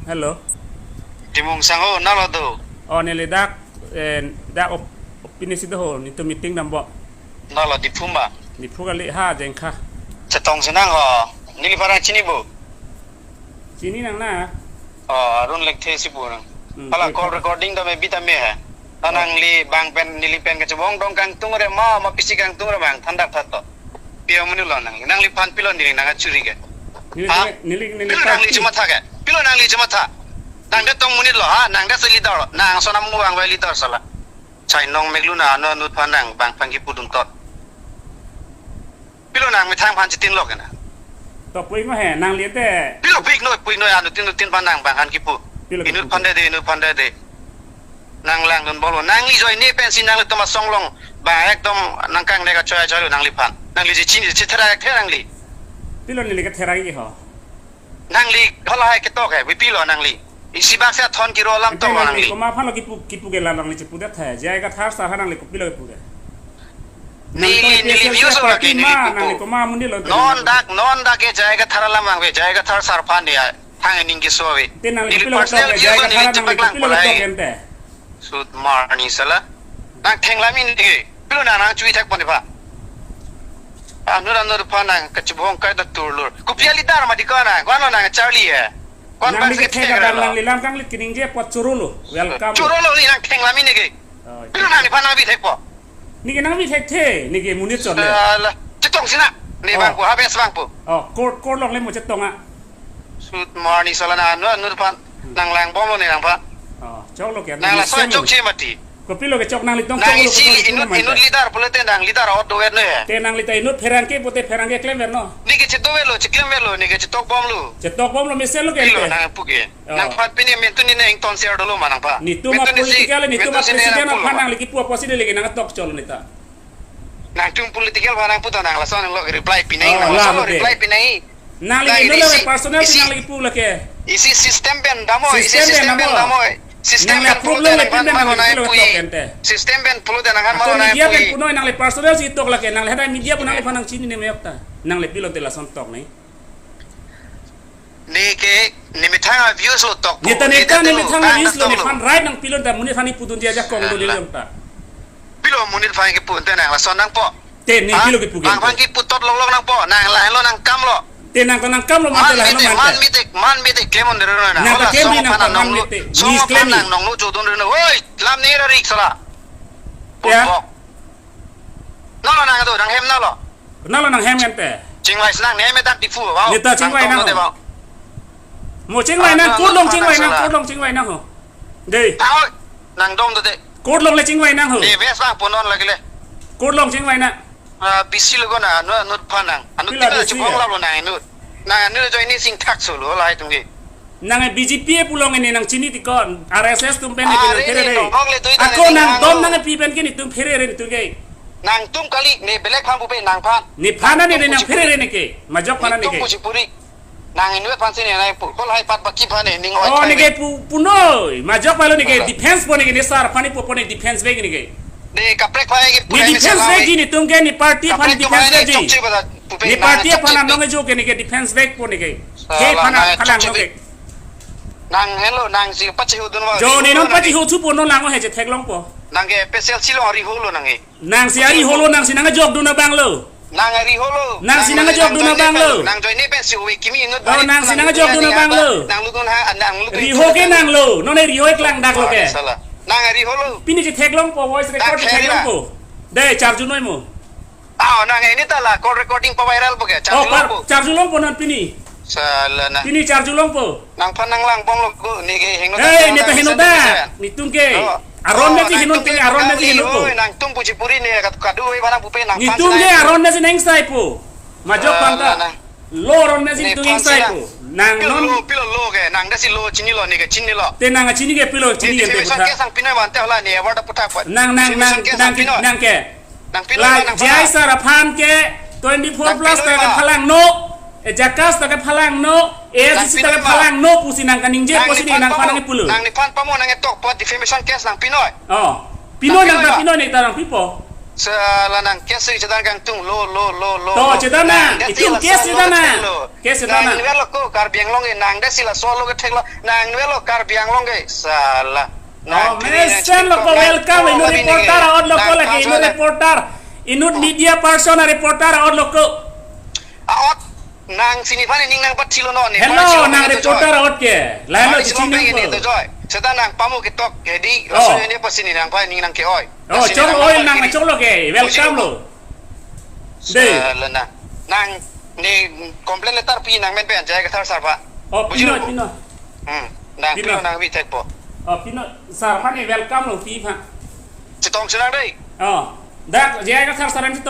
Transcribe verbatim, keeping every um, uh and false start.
Hello. Timung sang ho, nalo do. Oh, neli dak, eh, dak op-, opini si do ho, netum meeting dam bo. Nalo Diphu ma? Diphu kali ha, Jengkha. Chetong si nang ho. Neliphan nang chini bo? Chini nang na. Oh, Arun Lekthe si bo nang. Hmm, hala, oke. Call recording ta me bi ta me he. Na, oh, nangli bang pen, neli pen kachebong dong kangtung re ma, ma pisi kangtung re bang, thandak that to. Pi amonit lo nangli? Nangliphan pilo neli nang kachuri ke? Neli, ha? Neli, neli pilo nangli party. Chematha ke? Pilo nangli chematha? Nang de tong monit lo, ha? Nang de si leader lo. Nang ason amu vangve leader sala. Chainong meklu na anu anutphan nang bangphan kipudun tot. Pilo nang methang aphan chitin lo ke na? To pui mo he, nangli te. Pilo pui noi, pui noi, anuttin nuttin aphan nang bangphan kipu. Pilo kipu. Inutphan de de, inutphan de de. Nang langdun bolo. Nangli ajoine pensi nanglitum asong along ba ekdom nang kang ne kachoi achoi lo nangliphan. Nangli je chini je therak the nangli. Pilo neli ke therak ke ho. Nangli hala hai ketok he, pilo nangli. Isi bak si athon kiro alam. Ante to nangli nangli. Komat aphan lo kipu, kipu ke la nangli chepu det he. J I Kathar sir aphan nangli kopilo kipu ke? Neli, nangli neli views lo lagi, neli ma, pupo. Nangli komat amonit lo te. Non dak, non dak ke J I Kathar alam vangve, J I Kathar sir aphan dia. Thang ning keso ave. Te nangli neli kopilo personal ketok ke, views J I lo, Kathar neli nangli chepak lang kopilo ketok palai. Ante. Sut marni sala. Nang thenglam neke. Pilo nang nang chui thek pon di pha. Anur anur pha nang kachebong kai ta turlur. Kopi a leader ma di ko nang. Ko ano nang Charlie he. Ko ano nangli bang kethek sek abang lo. Nangli lam kanglit keningje apot choro lo. Welcome. Choro lo, neli nang thenglam neke. Oh, pilo nang nephan nang bi thek po? Neke nang bi thekthe, neke monit chot le. Sala. Chetong si na. Ne, oh, bang po, habes bang po. Oh, court, court along le mo chetong a. Sut marni sala nang anu anur aphan. Hmm. Nang lang bom lo ne nangphan. Oh, chok lo ke, nang laso neli chok semi. Che mati. Kopilo ke chok nanglitum nang chok lo isi kopilo inut, mante. Inut leader pulote nang leader ot dover ne. Te nangli ta inut pherangke pute pherangke klemver no. Neke chedover lo, cheklem ver lo, neke chetok bom lo. Chetok bom lo mesen lo ke. Pilo ante. Nang pu ke. Oh. Nangphan pini mentun ni nang ton share dolo ma nangphan. Netum a mentun ni si, political, netum mentun a si president nang aphan pulo ma. Nangli kipu apotsi de leke nang tok cholo neta. Nangtum political aphan nang pu ta nang lason nang lo reply pinai, oh, nang lason lo lo de. Reply pinai. Nangli nang inut isi, lo personal si isi, nangli kipu lake. Isi system pen dam oi, isi system pen dam oi. System pen dam oi. System nangli pen approve pulote lo nangphan lepin mano nang nang pu pui. Ente. System pen pulote nangphan mano nang pu. Ako media pen pu noi, nangli personal si tok lake, nangli hadak media pu nangliphan nang chinine me yok ta. Nangli pilo te lason tok ne. Neke, ne methang a-views lo tok po. Neta, neta, neta ne lo, methang a-views lo, tok lo. Nephan right nangpilo ta, monit aphan kipudunji ajakong do. Alah. Lelong ta. Pilo monit aphan kipu ante nang lason nangpo. Te ne, ha? Pilo kipu ke. Bangphan kipu tot longlong nangpo, nang lahenlo nang kam lo. Te nang ta nang kam lo, man te lahenlo man te. Man mite, man mite, man mite, klemdun dero nang. Nang ta klemdun nang, man mite. Song aphan nang nong lo chodun dero. Woi, lam ne ra rik sala. Ya. Pun bok. Nalo nang do, nang hem nalo. Nalo nang hem ente. Chingvai si nang ne hem dak Diphu, wow. Neta chingvai nang. Nang tong do de, wow. Mo chingvai nang, ah, court along chingvai nang, court along chingvai nang ho. Dei. Tao, nang dong do de. Court along le chingvai nang ho. Ne ves bang punon lagi le. Court along chingvai nang. Ah, bisi lo ko na, anu, anut aphan nang. Anu pila tinggal bisi chibong ya? Lap lo nang anu. Nang anu ajoine sing thak solo, lahai atum ke. Nang B J P pulong ne nang chini ti ko, R S S atum pen ne. Are phere ne, re. Nong le tui ako ta ne nang nang dom lo. Nang pi pen ke netum phere re netum ke. Nangtum kali ne belek aphan pupe nangphan. Nephan ne nangtum ne nang puji phere puri. Re ne ke. Majok aphan ne netum ke. Puji puri. Nang inut aphan si ne nang pu. Ko lahai pat baki aphan ne ning oi. Oh, khai ne ke pu, punoi. Majok aphan lo ne ke. Ala. Defense po ne ke ne sir aphan ne pu po ne defense vek ne ke. Ne kaprek aphan ke pu ne ne defense salah vek ve. Ji netum ke ne party aphan kaprek defense aphan vek ne ji. Chokche bata pupe ne nang party chokche aphan pe. Nong jo ke ne ke defense vek po ne ke. Salah, he aphan nang phalang chokche no pe. Ke. Nang helo, nang si pachihu dun wa. Jo, riho ne non lo nang pachihu ke. Thupo non lang o he chetheklongpo. Nang ke P S L C along riho lo nang ke. Nang si ariho lo, nang si nang ajok dun abang lo. Nang ariho lo. Nang si nang ajok dun abang lo. Nang joine pen si ove kimi inut. Oh, bari nang si nang ajok dun abang lo. Nang ludun ha, nang ludun. Riho ke nang lo. Non ne riho eklang dak lo ke. Salah. Nang ariho lo. Pini chetheklongpo, voice record chetheklongpo. Dak khela. Dei, charju noi mo. Ah, nang ini ta la call recording pa viral po ke? Oh, charju longpo. Charju longpo non pini. Salah na. Pini charju longpo. Nangphan nang lang bom lo ko, ne ke hingno. Hei, ne ta hingno ta. Netum ke. Oh. Aron na ji hingno te, aron na ji hingno po. Nangtum puji puri ne kat kadu e bana pupe nangphan. Netum ke aron na ji nang sai po. Majok panta. Salah na. Lo aron na ji netum sila. Sai po. Nang non. Pilo lo, pilo lo ke, nang dasi lo chini lo, ne ke chini lo. Te nang chini ke pilo chini ke. Defamation case nang pinoi mante hola ne, award puthak pa. Nang, nang, nang, defamation case nang, nang pinoi. Nang ke. Nang pilo la, ma nang J I pala. Sir aphan ke twenty-four plus nang pilo ta ke ma. Phalang no, e Jakas ta ke phalang no, A S D C ta ke phalang no, pusi nang kaningje, nang pusi ni nang phan pamo, nang pulo. Nang nephan pamo nang etok po defamation case nang pinoi. Oh. Pinoi nang pilo ta ma. Pinoi ne ta nang pipo. Sala nang case chedan kangtung lo lo lo lo. To, lo. Chedan nang, nang desi itum la case solo chedan nang. Kethek lo. Case chedan nang. Nang inver lo ko Karbi Anglong ke, nang desi la solo kethek lo. Nang inver lo Karbi Anglong ke. Sala. Oh, nang kiri nang mesen lo ko, welcome, nang inut reporter a-ot lo ko, nang lagi inut reporter. Inut media person a-reporter a-ot lo ko. A-ot nang sini aphan ning nangpathilo non. Hello, nang reporter a-ot ke. Lain lo, mari chini silong nang ini ko. To joy. Seta nang pamu ketok. Jadi, oh, laso ini apa sini nang pa ning nang ke-oi. Oh, chong oi nang chong lo ke. Welcome lo. Dei. Sala nang. Nang ne complaint letter pi nang men pen J I Kathar sir aphan. Oh, pino, pino. Hmm. Nang pino, pino nang pi thekpo. Oh, pino sir aphan ne welcome lo pi aphan. Chetong chenang dei. Oh. Dak J I Kathar sir an chetong